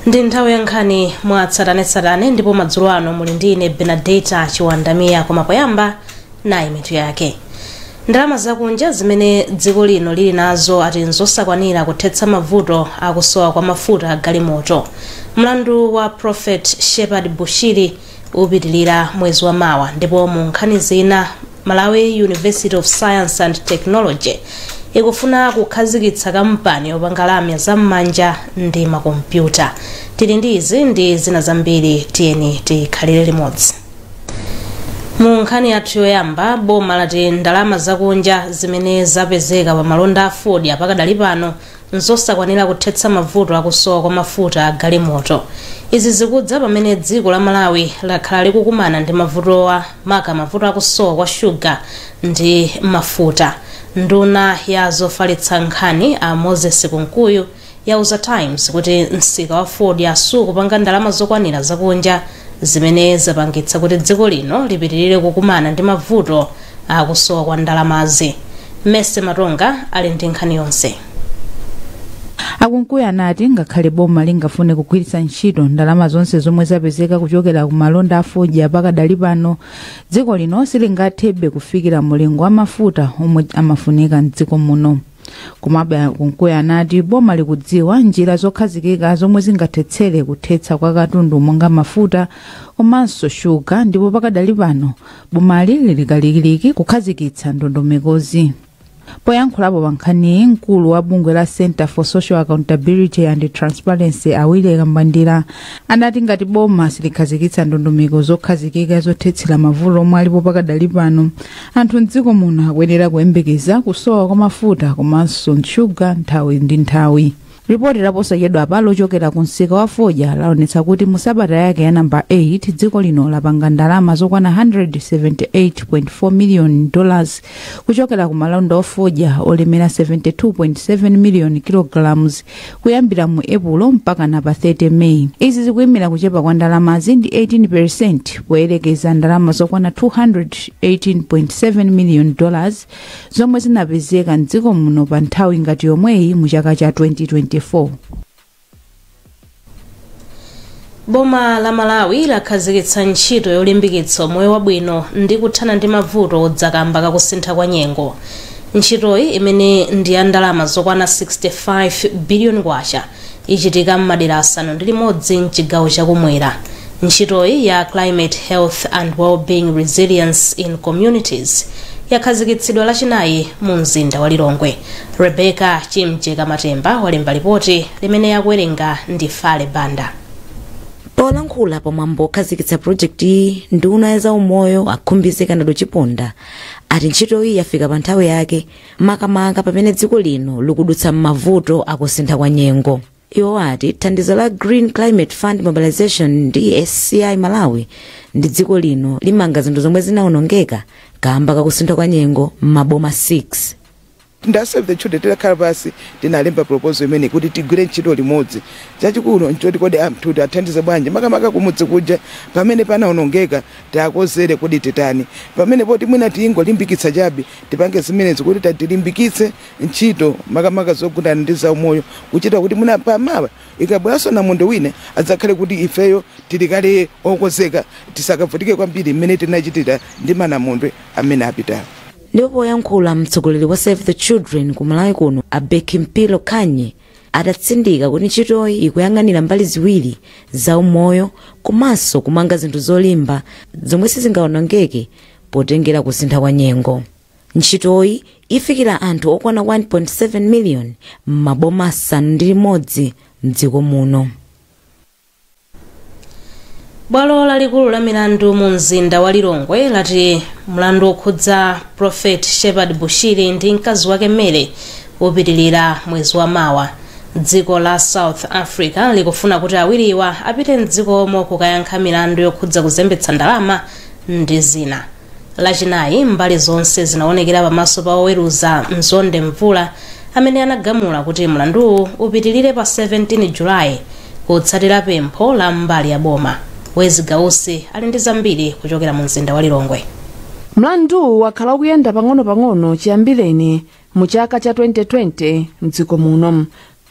Ndi nthawi ya nkhani mwa tsatanetsatane, ndipo madzulo ano muli ndi ine Benadeta Chiwandamiya. Koma poyamba, nayi mitu yake. Ndalama zakunja zimene dziko lino lili nazo ati nzosakwanira kuthetsa mavuto akusowa kwa mafuta agalimoto. Mlandu wa Prophet Shepherd Bushiri upitilira mwezi wa mawa. Ndipo mu nkhani zina, Malawi University of Science and Technology ikufuna kukhazikitsa kampani yopanga lamya zam'manja ndi makompyuta. Tili ndi izi ndi zina zambiri, tiyeni tikhalire limodzi. Mu nkhani yathu yoyamba, boma lati ndalama zakunja zimene zapezeka pa malonda a fodya pakadali pano nzosakwanira kuthetsa mavuto akusowa kwa mafuta a galimoto. Izi zikudza pamene dziko la Malawi lakhala likukumana ndi mavutowa, maka mavuto akusowa kwa shuga ndi mafuta. Nduna ya zofalitsa nkhani a Moses Kunkuyu yauza Times kuti msika wa fodya sukupanga ndalama zokwanira zakunja zimene zapangitsa kuti dziko lino lipitirire kukumana ndi mavuto akusowa kwa ndalamazi. Mese Matonga ali ndi nkhani yonse. Akunkuyu anati ngakhale boma lingafune kugwiritsa ntchito ndalama zonse zomwe zapezeka kuchokera ku malonda a fodya pakadali pano, dziko lino silingathebe kufikira mulingo wa mafuta omwe amafunika mdziko muno. Komabe Akunkuyu anati boma likudziwa njira zokhazikika zomwe zingathetsere kuthetsa kwa katundu monga mafuta komanso shuga, ndipo pakadali pano bomali lili kalikiliki kukhazikitsa ndondomekozi. Poyankhulapo pa nkhaniyi, mkulu wa bungwe la Center for Social Accountability and Transparency Awile Kambandira anati ngati boma silikhazikitsa ndondomeko zokhazikika zothetsera mavuto omwe alipo pakadali pano, anthu mdziko muno akuyenera kuyembekeza kusowa kwa mafuta komanso shuga nthawi ndi nthawi. Ripoti laposachedwapa lochokera ku msika wa fodya laonetsa kuti mu sabata yake ya namba 8 dziko lino lapanga ndalama zokwana $178.4 million kuchokera ku malonda ofodya olemera 72.7 million kilograms kuyambira mu Epulo mpaka na pa 30 May. Izi zikuyimira kuchepa kwa ndalamazi ndi 18% poyerekeza ndalama zokwana $218.7 million zomwe zinapezeka mdziko muno pa nthawi ngati yomweyi mu chaka cha 2024. Boma la Malawi lakhazikitsa ntchito yolimbikitsa moyo wabwino ndi kuthana ndi mavuto odzakamba kakusintha kwa nyengo. Ntchitoyi, imene ndi ya ndalama zokwana 65 billion kwacha, ichitika m'madera 6 mchigawo chakumwera. Ntchitoyi ya Climate Health and Wellbeing Resilience in Communities yakhazikitsidwa Lachinayi mu mzinda wa Lilongwe. Rebecca Chimjeka Matemba walemba ripoti limene yakuwerenga ndi Fale Banda. Polankhula pamwambo okhazikitsa project iyi, nduna ya zaumoyo a Khumbize Kandodo Chiponda ati ntchitoyi yafika pa nthawi yake, makamaka pamene dziko lino likudutsa m'mavuto akusintha kwa nyengo. Iwo ati thandizo la Green Climate Fund Mobilization ndi SCI Malawi ndi dziko lino limanga zinthu zomwe zinawonongeka kamba kakusintha kwa nyengo m'maboma 6. Nda Save the Children titakhala pasi, tinalemba proposal imene kuti tigwire ntchito limodzi. Chachikulu nchoti kodi anthu athandize bwanji, makamaka kumudzi kuja pamene panawonongeka, tiakozere, kodi titani pamene poti mwina tingolimbikitsa chabe, tipange zimenezi kuti tilimbikitse ntchito makamaka zogundana ndi zaumoyo, kuchita kuti mwina pamawa ikabweranso namondwe wina adzakhale kuti ifeyo tili kale okonzeka, tisakavutike kwambiri mmene tinachitira ndi manamondwe amene apitawo. Ndipo poyankhula, mtsogoleri wa Save the Children ku Malawi kuno a Bhekimpilo Khanye adatsindika kuti ntchitoyi ikuyang'anira mbali ziwiri, zaumoyo komanso kumanga zinthu zolimba zomwe sizingawonongeke potengera kusintha kwa nyengo. Ntchitoyi ifikira anthu okwana 1.7 million m'maboma 6 mdziko muno. Bwalo lalikulu la milandu mu mzinda wa Lilongwe lati mlandu okhudza Prophet Shepherd Bushiri ndi mkazi wake Mary upitilira mwezi wa mawa. Dziko la South Africa likufuna kuti awiriwa apite mdzikomo kukayankha milandu yokhudza kuzembetsa ndalama ndi zina. Lachinayi mbali zonse zinaonekera pamaso pa oweruza Mzonde Mvula, amene anagamula kuti mlanduwu upitilire pa 17 Julayi kutsatira pempho la mbali ya boma. Wezi Gausi ali ndi zambiri kuchokera mu mzinda wa Lilongwe. Mlanduwu wakhala ukuyenda pang'ono-pang'ono chiyambireni mu chaka cha 2020 mdziko muno.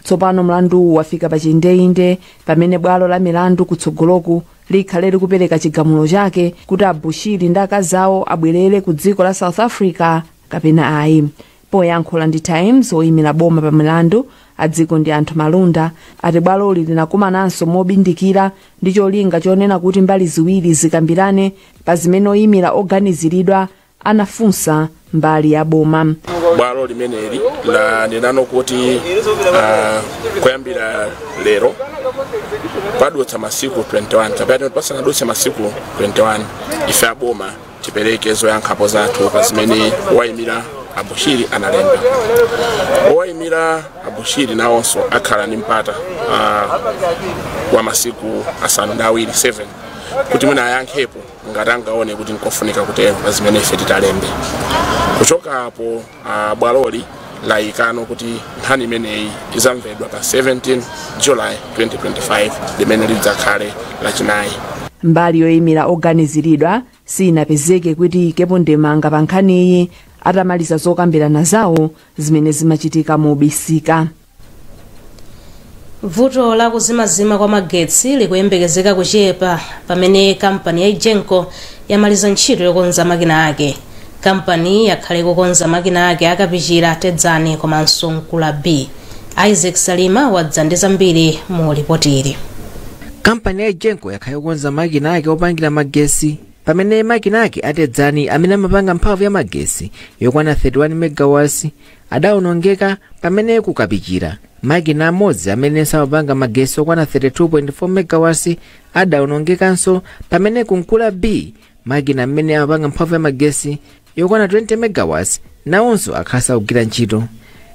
Tsopano mlanduwu wafika pa chindeinde pamene bwalo la milandu kutsogoloku likhale likupereka chigamulo chake kuti a Bushiri ndi akazi awo abwerere ku dziko la South Africa kapena ayi. Poyankhula ndi Times, oyimira boma pa milandu a Dziko ndi Anthu Malunda ati bwaloli linakumananso mobindikira ndi cholinga chonena kuti mbali ziwiri zikambirane pa zimene oyimira oganiziridwa anafunsa mbali ya boma. Bwalo limeneli lanenano kuti kuyambira lero padutsa masiku 21, kapena pasanadutse masiku 21, ife aboma tipereke zoyankhapo zathu pa zimene wayimira Abushiri analemba. Owayimira Abushiri nawonso akhala ndi mpata wa masiku 7 7 kuti mwina ayankhepo ngati angaone kuti nkofunika kutero pa zimene ife titalembe. Kuchoka apo, bwaloli layikano kuti nkhani imeneyi izamvedwa pa 17 July 2025, limene lidzakhale Lachinayi. Mbali yoyimira oganiziridwa sinapezeke kuti ikepo ndemanga pa nkhaniyi atamaliza zokambirana zawo zimene zimachitika mobisika. Vuto la kuzimazima kwa magetsi likuyembekezeka kuchepa pamene kampani ya Egenco yamaliza ntchito yokonza makina ake. Kampani yakhale kukonza makina ake akapichira, Tedzani komanso Nkula B. Isaac Salima wadza ndi zambiri mu ripoti ili. Kampani ya Egenco yakhala ikukonza makina ake opangira magesi, pamene makina ake atedzani amene amapanga mphamvu ya magesi yokwana 31 megawatts adawonongeka, pamene kukapichira makina amodzi amene samapanga magesi okwana 32.4 megawatts adawonongekanso, pamene kunkula B makina amene amapanga mphamvu ya magesi yokwana 20 megawatts nawonso akhala sakugwira ntchito.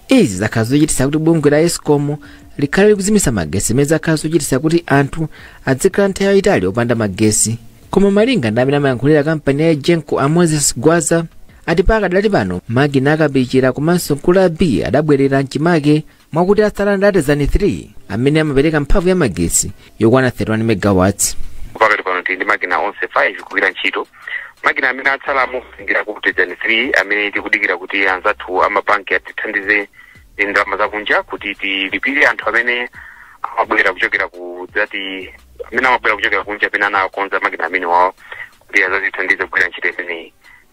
Izi zakhala zochititsa kuti bungwe la Escom likhale likuzimitsa magesi, zimene zakhala zochititsa kuti anthu adzikhala nthawi yayitali opanda magesi. Koma malinga ndi amene amayankhulira kampani ya Egenco, a Moses Gwaza, ati pakadali pano makina akapichira komanso Nkula B adabwerera mchimake, mwakuti atsala ndi Atezani 3 amene amapereka mphamvu ya magesi yokwana 31 megawatts. Pakati pano tili ndi makina onse 5 kugwira ntchito. Makina amene atsalamo ngira ku Tedzani 3, amene tikudikira kuti anzathu amabanki atithandize ndi ndalama zakunja kuti tilipire anthu amene amabwera kuchokera ku dzati amene amabwera kuchokera kunja amene anakonza makina amene wawo kuti azatithandize kugwira ntchito imeneyi.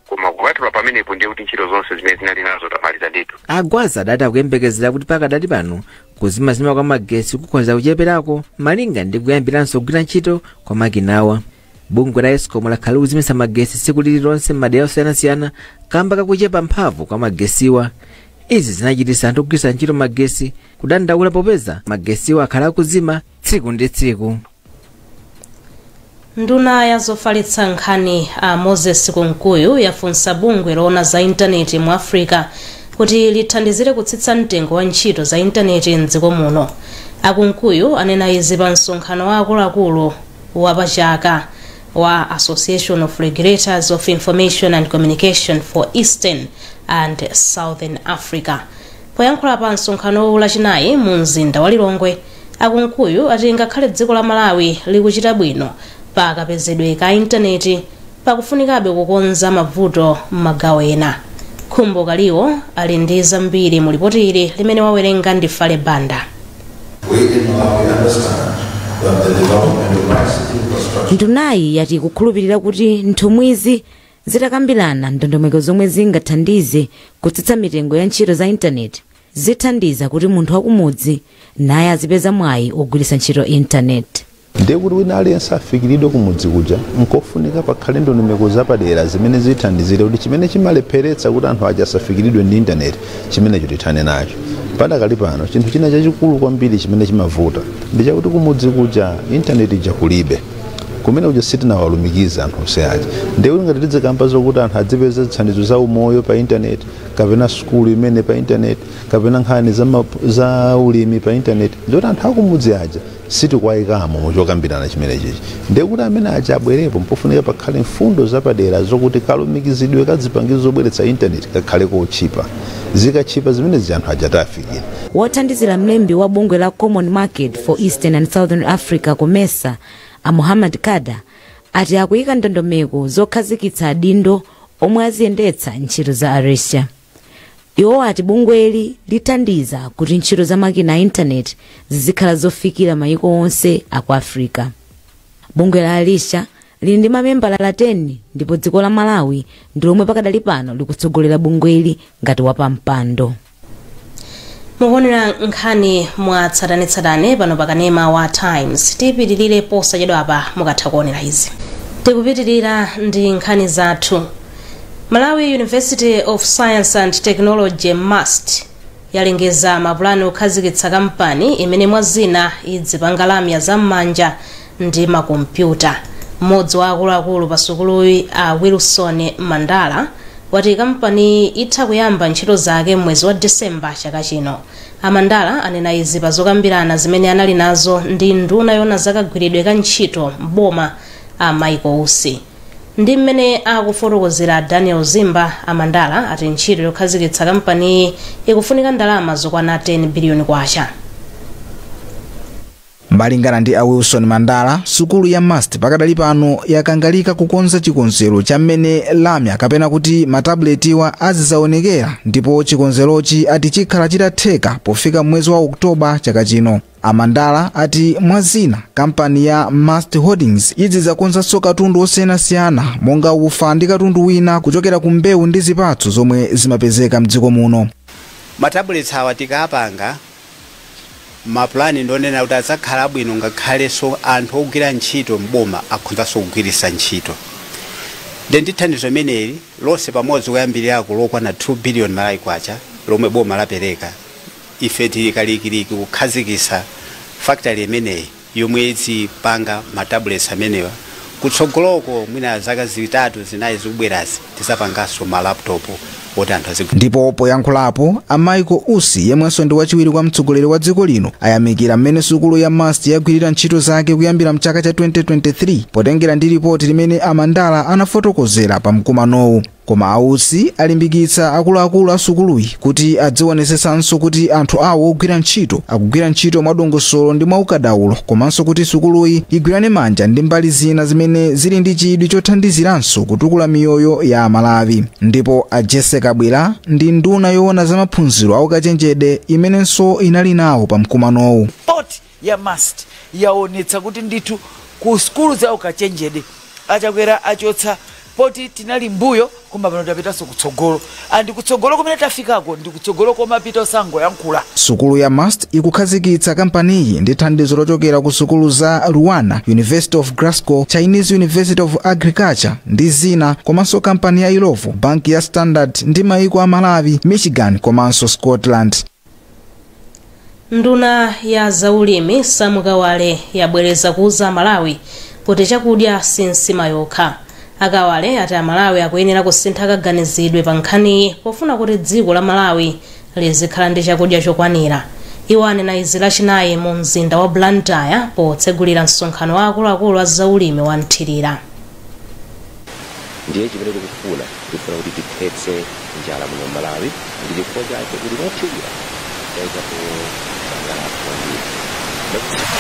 Koma kupatula pamenepo, ndiye kuti ntchito zonse zimene zinali nazo tamaliza ndithu. Agwaza adati akuyembekezera kuti pakadali pano kuzimazima kwa magesi kukhoza kucheperako malinga ndi kuyambiranso kugwira ntchito kwa makinawa. Bungwe la Escom lakhala likuzimitsa magesi tsiku lililonse m'madera osiyanasiyana kamba kakuchepa mphamvu kwa magesiwa. Izi zinachititsa anthu kugwiritsa ntchito magesi kudandaula, popeza magesiwa akhala akuzima tsiku ndi tsiku. Nduna ya zofalitsa nkhani a Moses Kunkuyu yafunsa bungwe loona za intaneti mu Africa kuti lithandizire kutsitsa mtengo wa ntchito za intaneti mdziko muno. Akunkuyu anena izi pa msonkhano wa akuluakulu wapachaka wa Association of Regulators of Information and Communication for Eastern and Southern Africa. Poyankhula pa msonkhano Lachinayi mu mzinda wa Lilongwe, Akunkuyu ati ngakhale dziko la Malawi likuchita bwino pa kapezedwe ka intaneti, pakufunikabe kukonza mavuto m'magawo ena. Khumbo Kaliwo ali ndi zambiri mu lipoti ili limene wawerenga ndi Fale Banda. We in Malawi understand that the development of ICT infrastructure Ndunayi yati kukhulupirira kuti nthumwizi zitakambirana ndondomeko zomwe zingathandize kutsitsa mitengo ya ntchito za intaneti, zithandiza kuti munthu wakumudzi naye azipeza mwayi ogwiritsa ntchito intaneti. Ndiye kuti wina aliyense afikiridwe kumudzi kuja, nkofunika pakhale ndondomeko zapadera zimene zithandizire kuti chimene chimalepheretsa kuti anthu aja asafikiridwe ndi intaneti, chimenecho tithane nacho. Padakali pano, chinthu china chachikulu kwambiri chimene chimavuta ndi chakuti kumudzi kuja intaneti ija kulibe. Kumene kuja sitinawalumikiza anthu onse aja. Ndiye kuti ngati tizikamba zokuti anthu adzipeza zithandizo za umoyo pa intaneti, kapena sukulu imene pa intaneti, kapena nkhani za ulimi pa intaneti, zoti anthu akumudzi aja sitikwayikamo muchokambirana chimenechichi. Ndiye kuti amene aja abwerepo, mpofunika pakhale mfundo zapadera zokuti kalumikizidwe kazipangizo zobweretsa intaneti kakhale kotchipa. Zikatchipa zimenezi, anthu aja tafikira. Wothandizira mlembi wa bungwe la Common Market for Eastern and Southern Africa, COMESA, a Muhammad Kada, ati akuyika ndondomeko zokhazikitsa adindo omwe aziyendetsa ntchito za ARISHA. Iwo ati bungweli lithandiza kuti ntchito za makina a intaneti zizikhala zofikira mayiko onse aku Africa. Bungwe la Alisha lili ndi mamembala 10 ndipo dziko la Malawi ndi lomwe pakadali pano likutsogolera bungweli ngati wapampando. Mukuonera nkhani mwa tsatanetsatane pano pakanema wa Times. Tipitirire posachedwa apa mukatha kuonera izi. Tikupitirira ndi nkhani zathu. Malawi University of Science and Technology MUST yalengeza mapulani okhazikitsa kampani imene mwa zina idzipanga lamya zam'manja ndi makompyuta. Mmodzi wa akuluakulu pa sukuluyi, a Wilson Mandala, wati kampani itha kuyamba ntchito zake mwezi wa Disemba chaka chino. Amandala anena izi pa zokambirana zimene anali nazo ndi nduna yona zakagwiridwe ka ntchito mboma a Michael Usi. Ndi mmene akufotokozera Daniel Zimba, Amandala ati ntchito yokhazikitsa kampani ikufunika ndalama zokwana 10 biliyoni kwacha. Malingana ndi a Wilson Mandala, sukulu ya MUST pakadali pano yakangalika kukonza chikonzero cha mmene lamya kapena kuti matabuletiwa azidzaonekera, ndipo chikonzerochi ati chikhala chitatheka pofika mwezi wa Oktoba chaka chino. Amandala ati mwazina kampani ya MUST Holdings idzakonzanso katundu osiyanasiyana monga ufa ndi katundu wina kuchokera ku mbewu ndi zipatso zomwe zimapezeka mdziko muno. Matabuleti awa tikapanga mapulani ndonena kuti adzakhala abwino, ngakhalenso anthu ogwira ntchito mboma akhonzanso kugwiritsa ntchito. Ndi thandizo imeneli lonse pamodzi kuyambirirako lokwana 2 billion Malawi kwacha lomwe boma lapereka, ife tili kalikiliki kukhazikitsa factory imeneyi yomwe izipanga matablets amenewa. Kutsogoloko mwina zaka 3 4 zikubwerazi tizapanganso ma laptop oti anthu azigwira. Ndipo poyankhulapo a Michael Usi, yemwenso ndi wachiwiri kwa mtsogoleri wa dziko lino, ayamikira mmene sukulu ya MUST yagwirira ntchito zake kuyambira mchaka cha 2023 potengera ndi ripoti limene Amandala anafotokozera pa mkumanowu. Koma Ausi alimbikitsa akuluakulu a sukuluyi kuti adzionetsetsanso kuti anthu awo ogwira ntchito akugwira ntchito mwadongosolo ndi mwaukadaulo, komanso kuti sukuluyi igwirane manja ndi mbali zina zimene zili ndi chidwi chothandiziranso kutukula miyoyo ya Amalawi. Ndipo a Jesse Kabwila ndi nduna yoona za maphunziro aukachenjede imenenso inali nawo pa mkumanowu. Ripoti ya MUST yaonetsa kuti ndithu ku sukulu za ukachenjede achakwera achotsa poti tinali mbuyo, koma pano tapitanso kutsogolo, andi kutsogolo kumene tafikako ndi kutsogolo komapita osangoyankhula. Sukulu ya MUST ikukhazikitsa kampaniyi ndi thandizo lochokera ku sukulu za Rwanda, University of Glasgow, Chinese University of Agriculture ndi zina, komanso kampani ya Illovo, banki ya Standard ndi maiko a Malawi, Michigan komanso Scotland. Nduna ya zaulimi Sam Kawale yabwereza kuuza Malawi kuti chakudya si nsima yokha. Akawale ati Amalawi akuyenera kusintha kaganizidwe pa nkhaniyi pofuna kuti dziko la Malawi lizikhala ndi chakudya chokwanira. Iwo anena izi Lachinayi mu mzinda wa Blantyre potsegulira msonkhano wa akuluakulu a zaulimi wa nthirira. Ndiye chimene tikufuna, tikufuna kuti tithetse njala muno Malawi, ndi chifukwa chake kuti mothirira tayikapo njala kwambiri.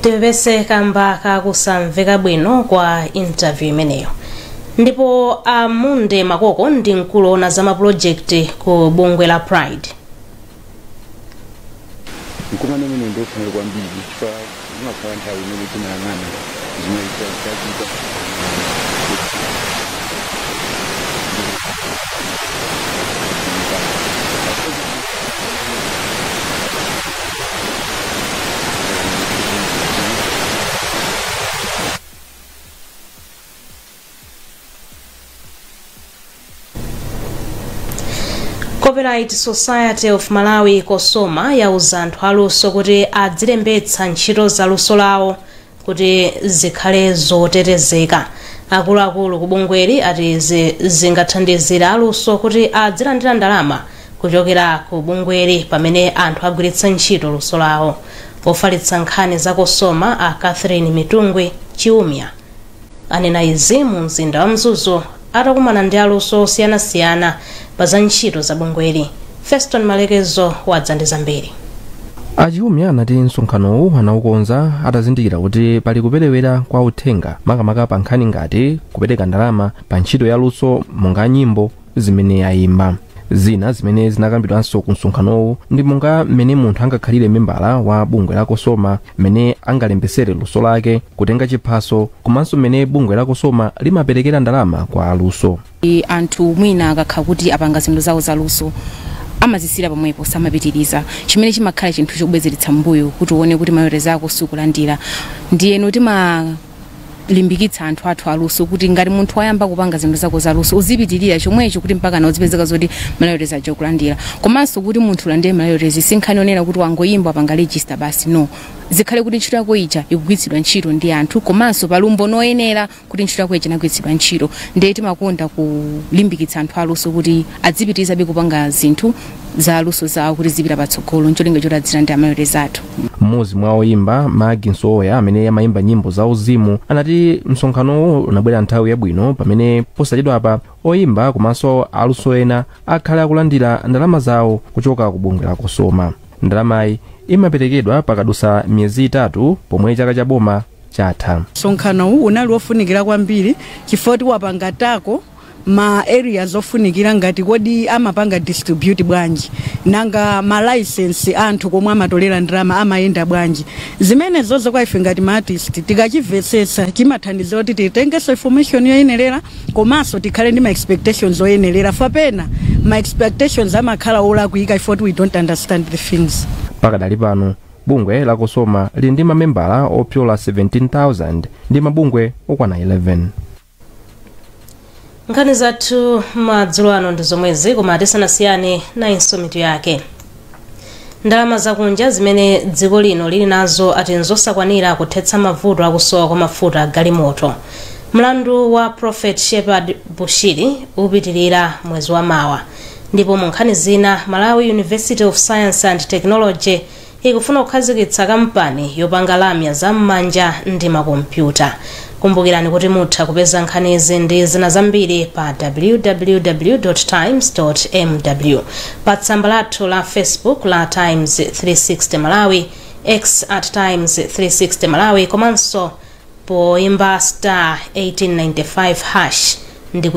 Tipepese kamba kakusamveka bwino kwa interview imeneyo. Ndipo Amunde Makoko ndi mkulu ona za mapulojekiti ku bungwe la Pride. Mkumano umene ndiofunika kwambiri chifukwa imakhala nthawi imene timayang'ana zimene tachita. Copyright Society of Malawi COSOMA yauza anthu aluso kuti adzilembetsa ntchito za luso lawo kuti zikhale zotetezeka. Akuluakulu ku bungweli ati zingathandizira aluso kuti adzilandira ndalama Kuchokera ku bungweli pamene anthu agwiritsa ntchito luso lawo. Ofalitsa nkhani za COSOMA a Catherine Mitungwi Chiumya anena izi mu mzinda wa Mzuzu atakumana ndi aluso osiyanasiyana pa za ntchito za bungweli. Feston Malekezo wadza ndi zambiri. Achiumya anati msonkhanowu anawukonza atazindikira kuti pali kuperewera kwa uthenga, makamaka pa nkhani ngati kupereka ndalama pa ntchito ya luso monga nyimbo zimene ayimba. Zina zimene zinakambidwanso ku msonkhanowu ndi monga mmene munthu angakhalire membala wa bungwe la COSOMA, mmene angalembesere luso lake, kutenga chiphaso, komanso mmene bungwe la COSOMA limaperekera ndalama kwa aluso. Anthu mwina akakhala kuti apanga zinthu zawo zaluso, amazisira pamwepo, samapitiriza, chimene chimakhala chinthu chobwezeretsa mbuyo kuti uone kuti ma royalties ako sukulandira. Ndiyeno timalimbikitsa anthu athu aluso kuti ngati munthu wayamba kupanga zinthu zako zaluso, uzipitirira chomwecho kuti mpaka na uzipezeka zoti ma royalties aja kulandira. Komanso kuti munthu ulandire ma royalties, sinkhani yonena kuti wangoyimba, apanga register basi, no. Zikhale kuti ntchito yako ija ikugwiritsidwa ntchito ndi anthu, komanso pali umboni oyenera kuti ntchito yako ija inagwiritsidwa ntchito. Ndiye timakonda kulimbikitsa anthu aluso kuti adzipitirizabe kupanga zinthu za luso zawo kuti zipita patsogolo, ncholinga choti adzilandira ma royalties athu. Mmodzi mwa oyimba, Magi Nsoya, amene amayimba nyimbo za uzimu, anati msonkhanowu unabwera nthawi yabwino pamene posachedwapa oyimba komanso aluso ena akhale akulandira ndalama zawo kuchoka ku bungwe la COSOMA. Ndalamayi imaperekedwa pakadutsa miyezi 3 pomwe chaka cha boma chatha. Msonkhano uwu unali wofunikira kwambiri chifukwa wapanga tackle ma areas ofunikira, ngati kodi amapanga distribute bwanji, nanga ma license anthu komwe amatolera ndalama amayenda bwanji. Zimene zozo kwa ife ngati ma artist tikachimvetsetsa, chimathandizira kuti titengenso information yoyenerera, komanso tikhale ndi ma expectations oyenerera. Fapena ma expectations amakhala olakwika if we don't understand the things. Pakadali pano bungwe la COSOMA lili ndi mamembala opyola 17,000 ndi mabungwe okwana 11. Nkhani zathu madzulo ano ndi zomwezi, koma tisanasiyane, nayinso mitu yake. Ndalama zakunja zimene dziko lino lili nazo ati nzosakwanira kuthetsa mavuto akusowa kwa mafuta agalimoto. Mlandu wa Prophet Shepherd Bushiri upitirira mwezi wa mawa. Ndipo mu nkhani zina, Malawi University of Science and Technology ikufuna kukhazikitsa kampani yopanga lamya zam'manja ndi makompyuta. Kumbukirani kuti mutha kupeza nkhanizi ndi zina zambiri pa www times mw, pa tsamba lathu la Facebook la Times 360 Malawi, X at Times 360 Malawi, komanso poimba *1895# ndi